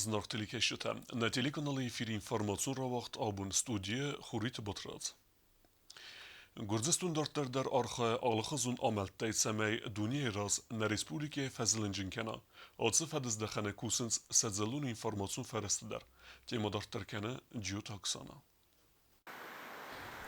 Зынаргъ телекӕсджытӕ, нӕ телеканалы эфиры информацион рауагъд абон студийы Хуриты Батрадз. Гуырдзыстон дарддӕр дӕр архайы алыхуызон амӕлттӕй, цӕмӕй дунейы раз нӕ республикӕйы фӕзылынджын кӕна. Ацы фӕдыздӕхӕны кусынц социалон информацион фӕрӕзты дӕр. Темӕ дарддӕр кӕны Джиоты Оксана.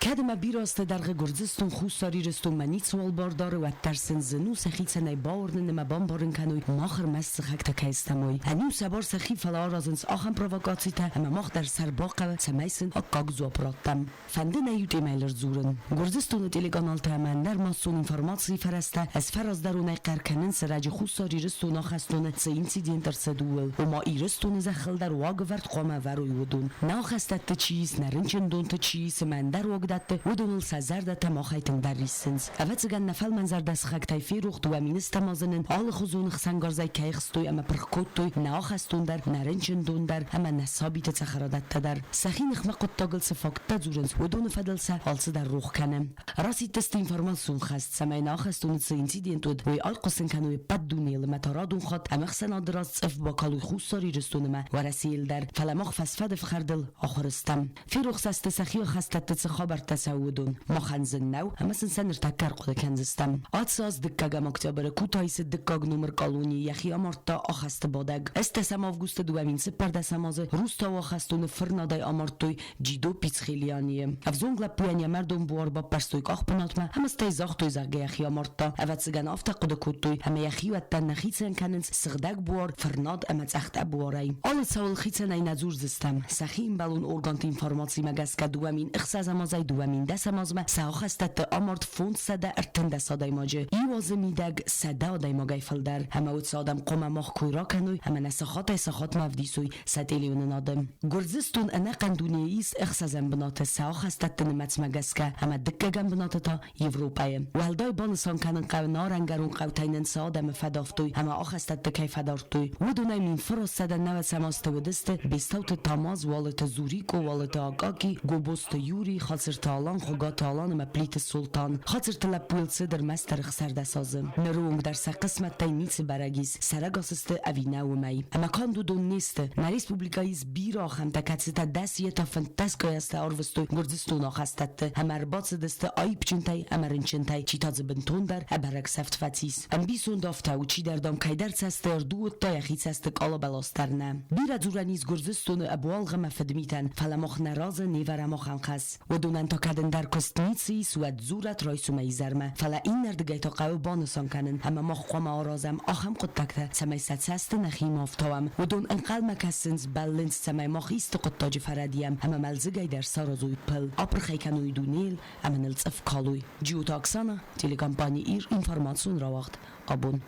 Кӕд ӕмӕ бирӕ азты дӕргъы Гуырдзыстон Хуссар Ирыстонмӕ ницыуал бар дары, уӕддӕр сын зын у сӕхицӕн ӕй бауырнын ӕмӕ бамбарын кӕной, мах ӕрмӕст сыхӕгтӕ кӕй стӕм, уый. Ӕниу сӕ бар сӕхи, фӕлӕ аразынц ахӕм провокацитӕ, ӕмӕ мах дӕр сӕр бахъӕуы, цӕмӕй сын аккаг дзуапп раттӕм. Фӕнды нӕ иу темӕйыл ӕрдзурын. Гуырдзыстоны телеканалтӕ ӕмӕ ӕндӕр массон информацийы фӕрӕзтӕ ӕзфӕраздӕронӕй хъӕр кӕнынц ӕрӕджы Хуссар Ирыстоны ахӕстоны цы инцидент ӕрцыд, ууыл. Ома Ирыстоны зӕххыл дӕр уагӕвӕрд хъуамӕ ӕвӕрой уыдон. Нӕ ахӕстӕтты чи ис, нӕ рынчындонты чи ис ӕмӕ ӕндӕр уагдӕтты, уыдоныл сӕ зӕрдӕтӕ махӕй тынгдӕр риссынц. Ӕвӕццӕгӕн, нӕ фӕлмӕнзӕрдӕ сыхӕгтӕй ферох 2 000 азы нын алыхуызон ӕхсӕнгарзӕй кӕй хызтой ӕмӕ пырх кодтой нӕ ахӕстон дӕр, нӕ рынчындон дӕр ӕмӕ нӕ сабиты цӕхӕрадӕттӕ дӕр. Сӕхи ныхмӕ хъуыддагыл цы факттӕ дзурынц, уыдоны фӕдыл сӕ алцыдӕр рох кӕны. Расидтысты информацион хӕст, цӕмӕй нӕ ахӕстоны цы инцидент уыд, уый айхъуысын кӕной ӕппӕт дунейыл ӕмӕ та радон хатт ӕмӕхсӕнады раз цъыф бакалой Хуссар Ирыстон ӕмӕ Уӕрӕсейыл дӕр, фӕлӕ мах фӕсфӕды фхӕрдыл ахуыр стӕм. Ферох сӕ сты сӕхи ахӕстӕтты цы хабӕрттӕ цӕуы, уыдон. Махӕн зын нӕу, ӕмӕ сын сӕ ныртӕккӕ ӕрхъуыды кӕндзыстӕм. Ацы аз дыккӕгӕм октябры Кутаисы дыккаг номыр колонийы йӕхи амардта ахӕсты бадӕг. Ӕстдӕсӕм августы 2014 азы Рустауы ахӕстоны фырнадӕй амардтой Джидо Пицхелианийы. Ӕвзонг лӕппуйӕн йӕ мӕрдон буар баппӕрстой къахбынатмӕ ӕмӕ стӕй загътой, зӕгъгӕ, йӕхи амардта. Ӕвӕццӕгӕн, афтӕ хъуыды кодтой, ӕмӕ йӕ хиуӕттӕ нӕ хицӕн кӕнынц сыгъдӕг буар, фырнад ӕмӕ цъӕхтӕ буарӕй. Алы цауыл хицӕнӕй нӕ дзурдзыстӕм. Сӕхи ӕмбӕлон органты информацимӕ гӕсгӕ 2006 азӕй 2010 азмӕ сӕ ахӕстӕтты амард 513 адӕймаджы. Иу азы мидӕг 100 адӕймагӕй фылдӕр. Ӕмӕ уыцы адӕм хъуамӕ мах кой ракӕной ӕмӕ нӕ сахатӕй-сахатмӕ ӕвдисой сӕ телеуынынады. Гуырдзыстон ӕнӕхъӕн дунейы ис ӕхсӕзӕм бынаты сӕ ахӕстӕтты нымӕцмӕ гӕсгӕ ӕмӕ дыккӕгӕм бынаты та Европӕйы. Уӕлдай банысан кӕнын хъӕуы арӕнгӕрон хъӕутӕй нын цы адӕмы фӕдавтой ӕмӕ ахӕстӕтты кӕй фӕдардтой, уыдонӕй 1990 азты уыдысты Бестауты Тамаз, Уалыты Зурико, Уалыты Акъаки, Гобозты Юрий, Хацырты Алан, Хуыгаты Алан ӕмӕ Плиты Солтан. Хацырты лӕппуйыл цыд ӕрмӕстдӕр 16 азы. Ныры онг дӕр сӕ хъысмӕттӕй ницы бӕрӕг ис, сӕрӕгас сты ӕви нӕ, уымӕй. Ӕмӕ канд уыдон не сты. Нӕ республикӕйы ис бирӕ ахӕмтӕ, кӕцытӕ дӕс йе та фынддӕсгай азтӕ арвыстой Гуырдзыстоны ахӕстӕтты ӕмӕ ӕрбацыдысты аипджынтӕй ӕмӕ рынчынтӕй, чи та дзы бынтондӕр ӕбӕрӕг сӕфт фӕцис. Ӕмбисонд афтӕ у, чидӕр, дам, кӕйдӕр цӕсты ӕрду уыдта, йӕхи цӕсты къалабӕлас дӕр нӕ. Бирӕ дзурӕн ис Гуырдзыстоны ӕбуалгъ ӕмӕ фыдмитӕн, фӕлӕ мах нӕ разы не вӕрӕм ахӕм хӕс. Уыдонӕн та кӕд ӕндӕр куыст ницы ис, уӕд дзурӕт райсомӕй изӕрмӕ. Фӕлӕ иннӕрдыгӕй та хъӕуы банысан кӕнын, ӕмӕ мах хъуамӕ аразӕм ахӕм хъуыддӕгтӕ, цӕмӕй сӕ цӕсты нӕхи ма ӕфтауӕм. Уыдон ӕнхъӕлмӕ кӕсынц, бӕллынц, цӕмӕй мах исты хъуыддаджы фӕрӕдийӕм ӕмӕ мӕлдзыгӕй дӕр саразой пыл, апырх ӕй кӕной дунейыл ӕмӕ ныл цъыф калой. Джиоты Оксана, телекомпани Ир, информацион рауагъд Абон.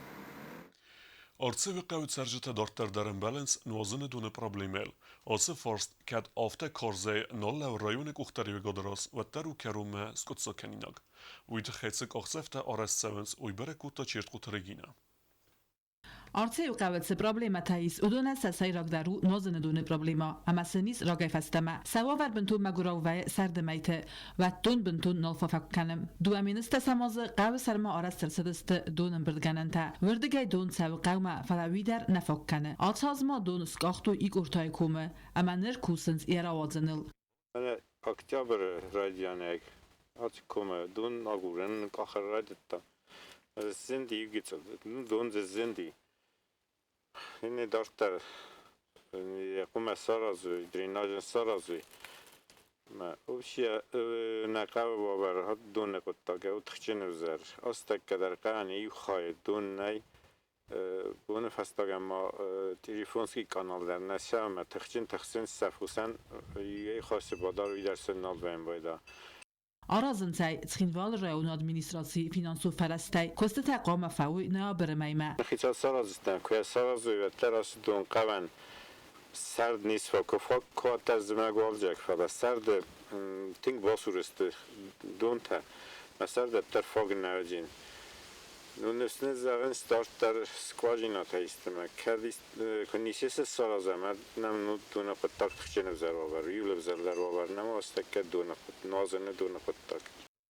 Арцеуы хъӕуы цӕрджытӕ дарддӕр дӕр ӕмбӕлынц нуазыны доны проблемӕйыл. Ацы фарст кӕд афтӕ карзӕй нал лӕууы районы къухдариуӕгады раз, уӕддӕр у кӕронмӕ скъуыддзаг кӕнинаг. Уый тыххӕй цы къахдзӕфтӕ арӕзт цӕуынц, уый бӕрӕг кодта Чертхъоты Регинӕ. Арцеуы хъӕуы цы проблемӕтӕ ис, уыдонӕн сӕ сӕйрагдӕр у нозыны доны проблемӕ, ӕмӕ сын ис рагӕй фӕстӕмӕ. Сӕ уавӕр бынтон мӕгуырау вӕййы сӕрды мӕйты. Уӕд дон бынтон нал фӕфаг кӕны. 2010 азы хъӕуы сӕрмӕ арӕзт ӕрцыдысты донӕмбырдгӕнӕнтӕ. Уырдыгӕй дон цӕуы хъӕумӕ, фӕлӕ уый дӕр нӕ фаг кӕны. Ацы аз ма дон скъахтой Икъортайы комы ӕмӕ ныр кусынц йӕ рауадзыныл. Октябры райдианӕй ацы комы дон агурын къахын райдыдта. Зынди гыццыл, дон дзы зынди. Иннӕ дарддӕр йӕ хъуымӕ саразой, дренажын саразой. Вообще нӕ хъӕуы уавӕр доны хъуыддаг у тыхджын ӕвзӕр. Астӕккӕ дӕр хъӕуӕн иу хайы дон нӕй. Боны фӕстагӕн ма телефонский канал дӕр нӕ сӕумӕ тыхджын тыхсын сӕ фусӕн йӕ хасы бадар уый дӕр сын нал бамбайда. Аразынц ӕй Цхинвалы районы администрацийы финансон фӕрӕзтӕй. Куыстытӕ хъуамӕ фӕуой ноябры мӕймӕ. Хицау сараздзыстӕм, куы йӕ саразой, уӕддӕр ацы дон хъӕуӕн сӕрд не сфаг, куы фаг кодта зымӕг уалдзӕг, фӕлӕ сӕрды тынг басур сты донтӕ, мӕ сӕрд ӕддӕр фаг нӕ уыди. Ну, ныфс зӕгъынц дарддӕр скважинӕтӕ истымӕ. Кӕд куы ницы саразӕм, уӕд нӕм ну доны хъуыддаг тыхджын ӕвзӕр уавӕр, иу ӕвзӕрдӕр уавӕр нӕм астӕккӕ доны нуазыны доны хъуыддаг.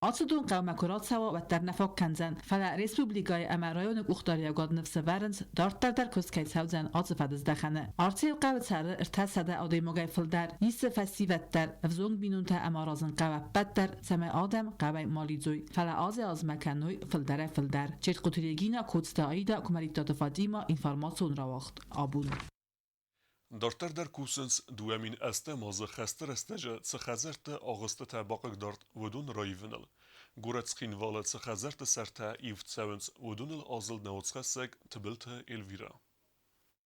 Ацы дон хъӕумӕ куы рацӕуа, уӕддӕр нӕ фаг кӕндзӕн, фӕлӕ республикӕйы ӕмӕ районы къухдариуӕгад ныфс ӕвӕрынц, дарддӕр дӕр куыст кӕй цӕудзӕн ацы фӕдыздӕхӕны. Арцеуы хъӕуы цӕры 300 адӕймагӕй фылдӕр, ис дзы фӕсивӕд дӕр, ӕвзонг бинонтӕ ӕмӕ аразын хъӕуы ӕппӕт дӕр, цӕмӕй адӕм хъӕуӕй ма лидзой, фӕлӕ азӕй-азмӕ кӕной фылдӕрӕй-фылдӕр. Чертхъоты Регина, Коцты Аида, Куымӕридтаты Фатимӕ, информацион рауагъд Абон. Дарддӕр дӕр кусынц 2008 азы хӕсты рӕстӕджы цы хӕдзӕртты агъуыстытӕ бахъыгдард, уыдон раивыныл. Горӕт Цхинвалы цы хӕдзӕртты сӕртӕ ивд цӕуынц, уыдоныл азылд нӕ уацхӕссӕг Тыбылты Эльвирӕ.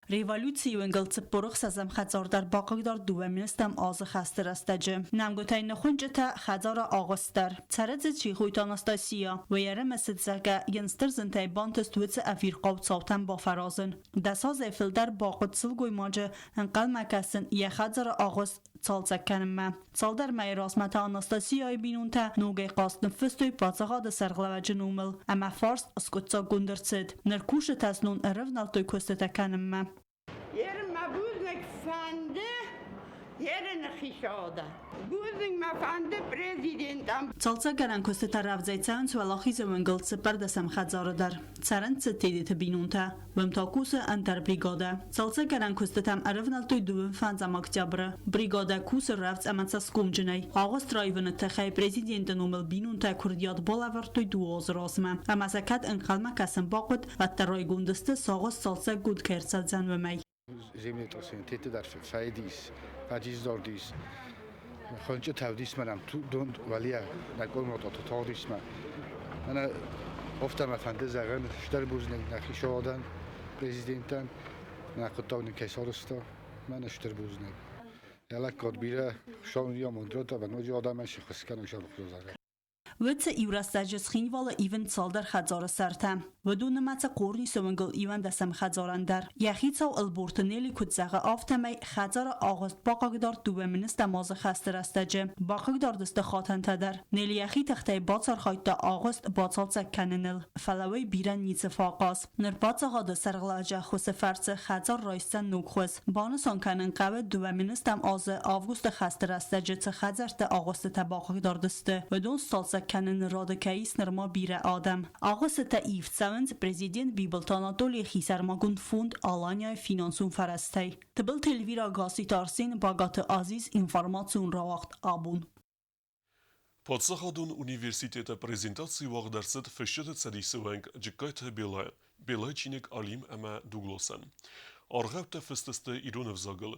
Революцийы уынгыл 46-ӕм хӕдзар дӕр бахъыгдард 2000 азы хӕсты рӕстӕджы. Нӕмгуытӕй ныххуынчъытӕ хӕдзары агъуыст дӕр. Цӕры дзы Чихойты Анастасия. Уый ӕрымысыд, зӕгъгӕ, йын стыр зынтӕй бантыст уыцы ӕвирхъау цаутӕн бафӕразын. Дӕс азӕй фылдӕр бахъуыд сылгоймаджы ӕнхъӕлмӕ кӕсын йӕ хӕдзары агъуыст цалцӕг кӕнынмӕ. Цалдӕр мӕйы размӕ та Анастасияйы бинонтӕ ногӕй хъаст ныффыстой паддзахады сӕргълӕууӕджы номыл ӕмӕ фарст скъуыддзаггонд ӕрцыд. Ныр кусджытӕ знон ӕрӕвнӕлдтой куыстытӕ кӕнынмӕ. Ерын мӕ бузныг фӕнды ерыны хицауадӕн. Бузныг мӕ фӕнды президентӕн. Цалцӕггӕнӕн куыстытӕ рӕвдзӕй цӕуынц Уӕлахизы уынгыл цыппӕрдӕсӕм хӕдзары дӕр. Цӕрынц дзы Тедеты бинонтӕ. Уым та кусы ӕндӕр бригадӕ. Цалцӕггӕнӕн куыстытӕм ӕрӕвнӕлдтой дыууын фӕндзӕм октябры. Бригадӕ кусы рӕвдз ӕмӕ цӕсгомджынӕй. Агъуыст раивыны тыххӕй президенты номыл бинонтӕ куырдиат балӕвӕрдтой дыууӕ азы размӕ. Ӕмӕ сӕ кӕд ӕнхъӕлмӕ кӕсын бахъуыд, уӕддӕр райгонд сты, сӕ агъуыст цалцӕггонд кӕй ӕрцӕудзӕн, уымӕй. Землетрясение дӕр фӕдис, фӕдисдзордис. Хончы тӕвдис мӕнӕм дон уӕлийӕ нӕ колмототы тагъдис мӕ. Мӕнӕ офтӕ мӕ фӕнды зӕгъын стыр бузныг нӕ хицауадӕн, президентӕн, нӕ хъуыддаг нын кӕй сарӕзта. Мӕнӕ стыр бузныг. Йӕ лӕггад бирӕ, Хуыцау нын йӕ амонд радта, ӕмӕ ноджы адӕмӕн се ххуыс кӕнӕг сӕрбахъуызӕг. Уыцы иурӕстӕджы Цхинвалы ивынд цалдӕр хӕдзары сӕртӕ. Уыдон нымӕцы Хъорнисы уынгыл 11-ӕм хӕдзарӕн дӕр. Йӕ хицау Ӕлборты Нелли куыд зӕгъы, афтӕмӕй хӕдзары агъуыст бахъыгдард 2 000 азы хӕсты рӕстӕджы. Бахъыгдард сты хатӕнтӕ дӕр. Нелли йӕхи тыхтӕй бацархайдта агъуыст бацалцӕг кӕныныл, фӕлӕ уый бирӕ ницы фӕахъаз. Ныр паддзахады сӕргълӕууӕджы ӕххуысы фӕрцы хӕдзар райсдзӕн ног хуыз. Банысан кӕнын хъӕуы 2000 азы августы хӕсты рӕстӕджы цы хӕдзӕртты агъуыстытӕ бахъыгдард сты, уыдон сцалцӕг кӕныны рады кӕй ис нырма бирӕ адӕм. Агъуыстытӕ ивд цӕуынц президент Бибылты Анатолийы хисӕрмагонд фонд Алания-йы финансон фӕрӕзтӕй. Тыбылты Эльвира Гасситы Арсен, Багаты Азиз, информацион рауагъд абон. Паддзахадон университеты презентаци уагъд ӕрцыд Фысджыты цӕдисы уӕнг Джыккайты Белайӕн, Белайы чиныг Алим ӕмӕ Дугласӕн. Аргъӕуттӕ фыст сты ирон ӕвзагыл.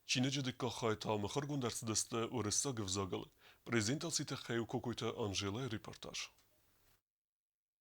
Чиныджы дыккаг хай та мыхуыргонд ӕрцыдысты уырыссаг ӕвзагыл. Презентацийы тыххӕй у Кокойты Анжелӕйы репортаж.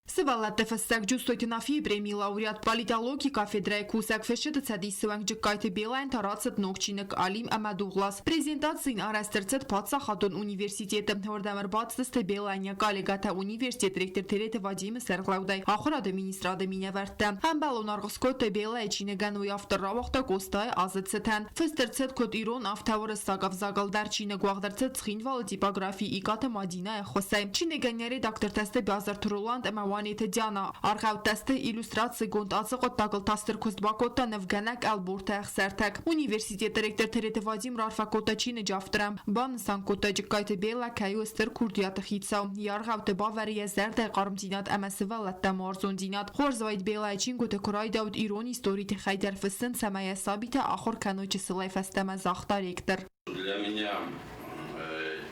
Сывӕллӕтты фыссӕг Джусойты Нафийы премийы лауреат, политологийы кафедрӕйы кусӕг Фысджыты цӕдисы уӕнг Джыккайты Белайӕн та рацыд ног чиныг «Алим ӕмӕ Дуглас». Презентаци йын арӕзт ӕрцыд паддзахадон университеты. Уырдӕм ӕрбацыдысты Белайӕн йӕ коллегӕтӕ, университеты ректор Тереты Вадимы сӕргълӕудӕй, ахуырады министрады минӕвӕрттӕ. Ӕмбӕлон аргъ скодтой Белайы чиныгӕн, уый автор рауагъта Къостайы азы цытӕн. Фыст ӕрцыд куыд ирон, афтӕ уырыссаг ӕвзагыл дӕр. Чиныг уагъд ӕрцыд Цхинвалы типографийы Икъаты Мадинӕйы ӕххуысӕй. Чиныгӕн йӕ редактортӕ сты Бязырты Роланд ӕмӕ Уанеты Диана. Аргъӕуттӕ сты иллюстрацигонд. Ацы хъуыддагыл та стыр куыст бакодта нывгӕнӕг Ӕлборты Ӕхсӕртӕг. Университеты ректор Тереты Вадим раарфӕ кодта чиныджы авторӕн. Банысан кодта Джыккайты Беллӕ кӕй у стыр курдиаты хицау. Йӕ аргъӕутты бавӕры йӕ зӕрдӕйы хъармдзинад ӕмӕ сывӕллӕттӕм уарзондзинад. Хорз уаид Беллӕйы чингуыты куы райдауд ирон историйы тыххӕй дӕр фыссын, цӕмӕй йӕ сабитӕ ахуыр кӕной чысылӕй фӕстӕмӕ, загъта ректор. Для меня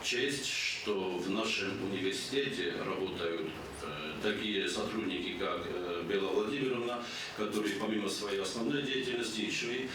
честь, что в нашем университете работают такие сотрудники, как Белла Владимировна, которые помимо своей основной деятельности еще и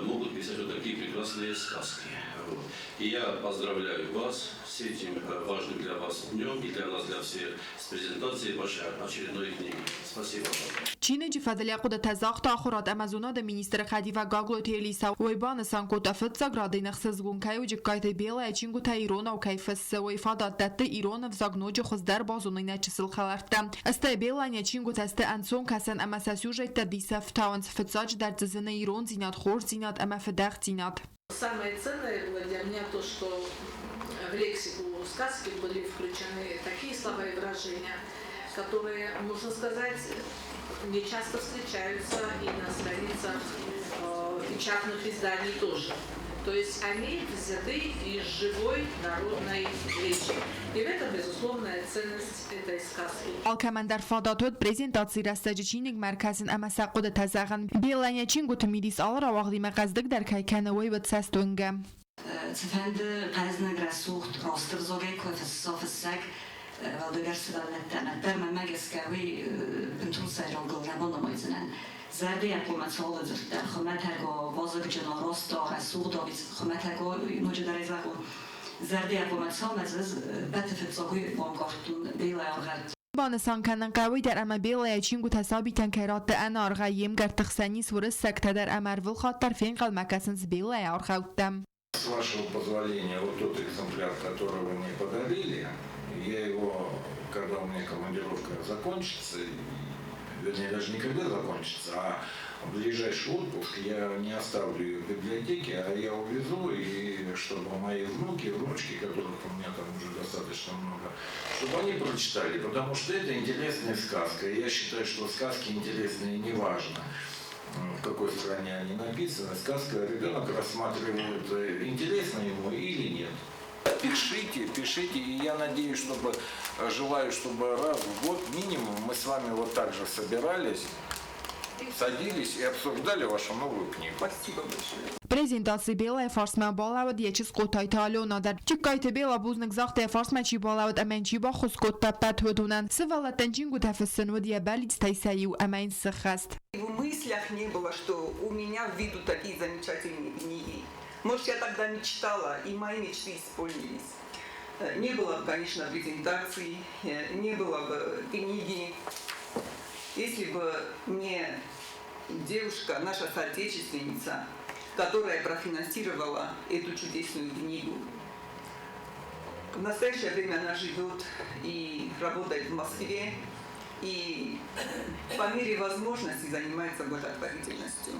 могут писать вот такие прекрасные сказки. Вот. И я поздравляю вас с этим важным для вас днем и для нас, для всех, с презентацией вашей очередной книги. Спасибо вам. Чиныджы фӕдыл йӕ хъуыдытӕ загъта ахуырад ӕмӕ зонады министры хӕдивӕг Гаглойты Елиса. Уый банысан кодта, фыццаг рады йын ӕхсызгон кӕй у Джыккайты Белайы чингуытӕ иронау кӕй фыссы, уый фадат дӕтты ирон ӕвзаг ноджы хуыздӕр базонын нӕ чысыл хӕлӕрттӕ. Стӕй Белайӕн йӕ чингуытӕ сты ӕнцон кӕсӕн ӕмӕ сӕ сюжеттӕ дисы ӕфтауынц. Фыццаджыдӕр дзы зыны ирондзинад, хорздзинад ӕмӕ фыдӕхдзинад. Самое ценное было для меня то, что в лексику сказки были включены такие слова и выражения, которые, можно сказать, не часто встречаются и на страницах печатных изданий тоже. То есть они взяты из живой народной речи. И в этом, безусловная ценность этой сказки. Алкӕмӕн дӕр фадат уыд презентацийы рӕстӕджы чиныгмӕ ӕркӕсын ӕмӕ сӕ хъуыдытӕ зӕгъын. Беллӕйӕ чингуыты мидис алы рауагъдимӕ хъӕздыгдӕр кӕй кӕны, уый уыд цӕстуынгӕ. Цыфӕнды хъӕзныг рӕсугъд росты взагӕй куы фысса фыссӕг, уӕлдайдӕр сывӕллӕттӕн, ӕддӕр мӕнмӕ гӕсгӕ уый бынтон сӕйрагыл нӕ банымайдзынӕн. Зӕрдӕйӕ хъуамӕ цӕуы дзырдтӕ, хуымӕтӕг вазыгджын, раст, рӕсугъд, хуымӕтӕг ноджыдӕр ӕй зӕгъон. Зӕрдӕйӕ хъуамӕ цӕуы, ӕз ӕппӕты фыццаг уый банкъардтон Белӕ аргъӕутты. Банысан кӕнын хъӕуы дӕр ӕмӕ Беллӕйы чингуытӕ сабитӕн кӕй радты ӕнӕаргъӕй йе мгӕртты хсӕн ис уырыссӕгтӕ дӕр ӕмӕ ӕрвылхатт дӕр фенхъӕлмӕ кӕсынц Беллӕйы аргъӕуттӕм. С вашего позволения, вот тот экземпляр, который вы мне подарили, я его, когда у меня командировка закончится, вернее, даже не когда закончится, а в ближайший отпуск я не оставлю ее в библиотеке, а я увезу, и чтобы мои внуки, внучки, которых у меня там уже достаточно много, чтобы они прочитали, потому что это интересная сказка. Я считаю, что сказки интересные неважно, в какой стране они написаны. Сказка ребенок рассматривает, интересно ему или нет. Пишите, пишите, и я надеюсь, чтобы, желаю, чтобы раз в год минимум мы с вами вот так же собирались, садились и обсуждали вашу новую книгу. Спасибо большое. Презентацийы Беллӕйы фарсмӕ балӕууыд йӕ чызг Хъотайты Алена дӕр. Джыккайты Белла бузныг загъта йӕ фарсмӕ чи балӕууыд ӕмӕ йын чи баххуыс кодта, ӕппӕт уыдонӕн. Сывӕллӕттӕн чингуытӕ фыссын уыд йӕ бӕллицтӕй сӕ иу ӕмӕ йын сыххӕст. В мыслях не было, что у меня выйдут такие замечательные книги. Может, я тогда мечтала, и мои мечты исполнились. Не было бы, конечно, презентации, не было бы книги, если бы не девушка, наша соотечественница, которая профинансировала эту чудесную книгу. В настоящее время она живет и работает в Москве, и по мере возможности занимается благотворительностью.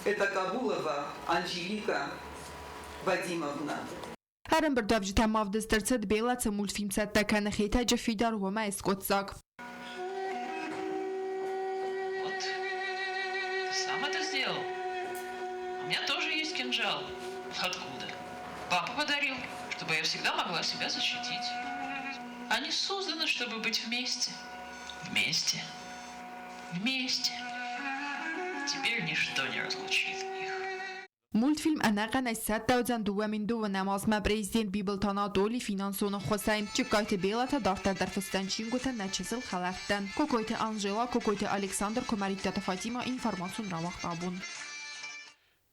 Это Кабулова Анжелика Вадимовна. Ӕрӕмбырдуӕвджытӕм ма ӕвдыст ӕрцыд Белла цы мультфильм цӕттӕ кӕны Хетӕджы фидар, уымӕй скъуыддзаг. Вот. Ты сам это сделал? У меня тоже есть кинжал. Откуда? Папа подарил, чтобы я всегда могла себя защитить. Они созданы, чтобы быть вместе. Вместе. Вместе. Теперь ничто не разлучит их. Мультфильм ӕнӕхъӕнӕй цӕттӕ уыдзӕн 2009 азмӕ президент Бибылты Анатолий финансон ӕххуысӕй. Джыккайты Белла та дарддӕр дӕр фысдзӕн чингуытӕ нӕ чысыл хӕлӕрттӕн. Кокойты Анжела, Кокойты Александр, Куымӕридтаты Фатимӕ, информацион рауагъд абон.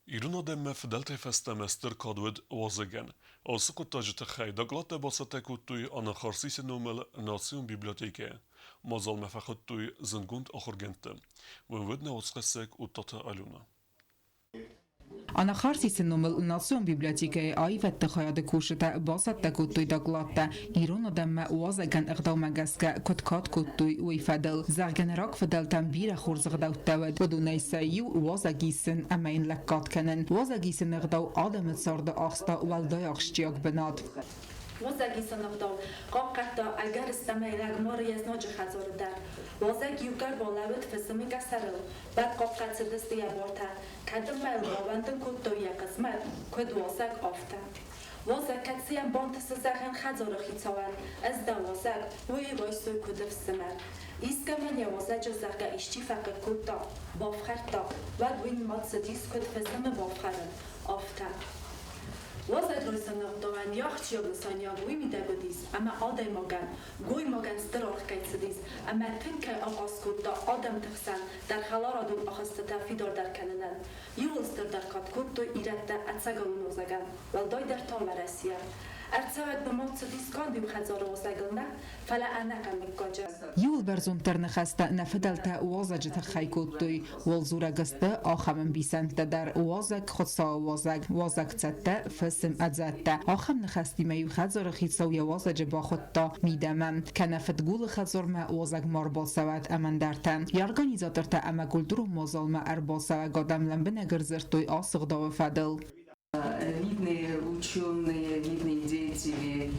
Ирон адӕммӕ фыдӕлтӕй фӕстӕмӕ стыр кад уыд уазӕгӕн. Ацы хъуыддаджы тыххӕй докладтӕ бацӕттӕ кодтой Анахарсисы номыл национ библиотекӕйы. Мадзалмӕ фӕхуыдтой зындгонд ахуыргӕндты. Уый уыд нӕ уацхӕссӕг Оттаты Алена. Анахарсисы номыл национ библиотекӕйы аивӕдты хайады кусджытӕ бацӕттӕ кодтой докладтӕ ирон адӕммӕ уазӕгӕн ӕгъдаумӕ гӕсгӕ куыд кад кодтой, уый фӕдыл. Зӕгъгӕ, нӕ рагфыдӕлтӕм бирӕ хорз ӕгъдӕуттӕ уыд, уыдонӕй сӕ иу уазӕг исын ӕмӕ йын лӕггад кӕнын. Уазӕг исыны ӕгъдау адӕмы царды ахста уӕлдай ахсджиаг бынат. Уазӕг исыны ӕгъдау хъахъхъӕдта ӕгӕрыстӕмӕй лӕгмары йе знаджы хӕдзары дӕр. Уазӕг иугӕр балӕууыд фысымы къӕсӕрыл, уӕд хъахъхъӕд цыдысты йӕ бартӕ, кӕдмӕ йыл баууӕндын кодтой йӕ хъысмӕт, куыд уасӕг, афтӕ. Уазӕг кӕцыйӕн бантысы зӕгъӕн хӕдзары хицауӕн, ӕз дӕ уазӕг, уый райсой куыд ӕфсымӕр. Искӕмӕн йӕ уазӕджы зӕгъгӕ исчи фӕхъыг кодта, бафхӕрдта, уӕд уый нымад цыдис куыд фысымы бафхӕрын, афтӕ. Уазӕг райсыны ӕгъдауӕн йӕ ахсджиаг нысаниуӕг уый мидӕг уыдис, ӕмӕ адӕймагӕн, гоймагӕн стыр аргъ кӕй цыдис ӕмӕ тынг кӕй ахъаз кодта адӕмты хсӕн дӕр хӕларадон ахастытӕ фидардӕр кӕнынӕн. Иууыл стырдӕр кад кодтой ирӕттӕ ӕцӕгӕлон уазӕгӕн, уӕлдайдӕр та Уӕрӕсейӕ. Ӕрцӕуӕг нымад цыдис канд иу хӕдзары уазӕгыл нӕ, фӕлӕ ӕнӕхъӕн мыггаджы. Иуыл бӕрзонддӕр ныхӕстӕ нӕ фыдӕлтӕ уазӕджы тыххӕй кодтой. Уӕлдзурӕг сты ахӕм ӕмбисӕндтӕ дӕр: уазӕг, Хуыцауы уазӕг, уазӕг цӕттӕ, фысым ӕдзӕттӕ. Ахӕм ныхӕстимӕ-иу хӕдзары хицау йӕ уазӕджы бахуыдта мидӕмӕ, кӕнӕ фыдгулы хӕдзармӕ уазӕг ма рбацӕуӕд ӕмӕ ӕндӕртӕ. Йӕ организатортӕ ӕмӕ культурон мадзалмӕ ӕрбацӕуӕг адӕм лӕмбынӕг ӕрдзырдтой ацы ӕгъдауы фӕдыл. Видные ученые, видные деятели,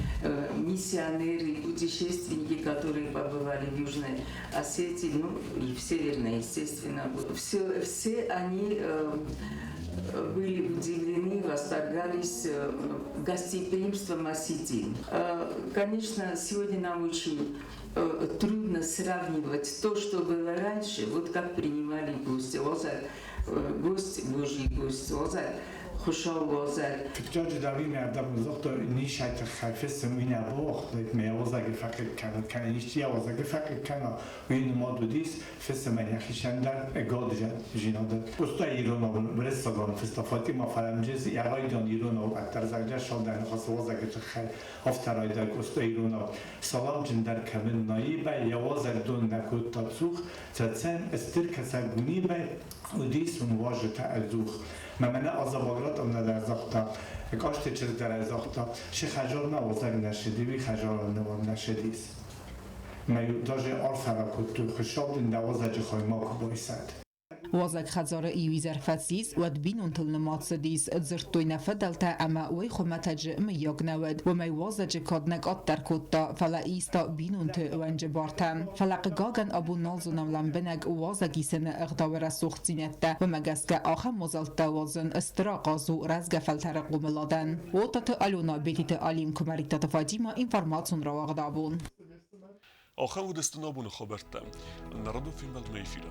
миссионеры, путешественники, которые побывали в Южной Осетии, ну и в Северной, естественно. Все, все они были удивлены. Восторгались гостеприимством осетин. Конечно, сегодня нам очень трудно сравнивать то, что было раньше, вот как принимали гости. Гость, Божий гость, Хуыцауы уазӕг. Фыццаджы дӕр ин ӕрдӕм загъта, нисӕй тыххӕй фысым уый нӕ бауагътаид, мӕ уазӕджы фӕхъыг кӕнын, кӕнӕ исчи йӕ уазӕджы фӕхъыг кӕна, уый нымад уыдис фысымӕн йӕхицӕн дӕр ӕгаддзинадӕн. Къоста иронау уырыссагау фыста Фатима Фӕрӕмджыз, йӕ райдиан иронау ӕддӕрзӕгъгӕ саудар ныхасы уазӕджы тыххӕй, афтӕ райдай Къоста иронау. Саламджындӕр кӕмӕн наибӕ, йӕ уазӕгдон нӕ кодта цух, Цӕцӕн стыр кӕсӕгунимӕ уыдис уын уазджытӕ ӕдзух. Мӕ мӕнӕ Аза Багратовна дӕр загъта, Къасты чызг дӕр загъта, ше хӕзармӕ уазӕг нӕ сыди, уый хӕзарӕн нӕ сыдис. Мӕ даже арфӕ ракодтой, Хуыцау дын дӕ уазӕджы хай макуы байсӕд. Уазӕг хӕдзары иу изӕр фӕцис, уӕд бинонтыл нымад цыдис, дзырдтой нӕ фыдӕлтӕ ӕмӕ уый хуымӕтӕджы мыййаг нӕ уыд. Уымӕй уазӕджы кад нӕ къаддӕр кодта, фӕлӕ иста бинонты уӕнджы бартӕ. Фӕлӕ хъыгагӕн абон нал зонӕм лӕмбынӕг уазӕг исыны ӕгъдауы рӕсугъддзинӕдтӕ. Уымӕ гӕсгӕ ахӕм мадзӕлттӕ уадзын стыр ахъаз у рӕзгӕ фӕлтӕры хъомыладӕн. Отаты Алена, Бетиты Алим, Куымӕридтаты Фатимӕ, информацион рауагъд абон. Ахӕм уыдысты нӕ абоны хабӕрттӕ. Нӕ радон фембӕлдмӕ эфиры.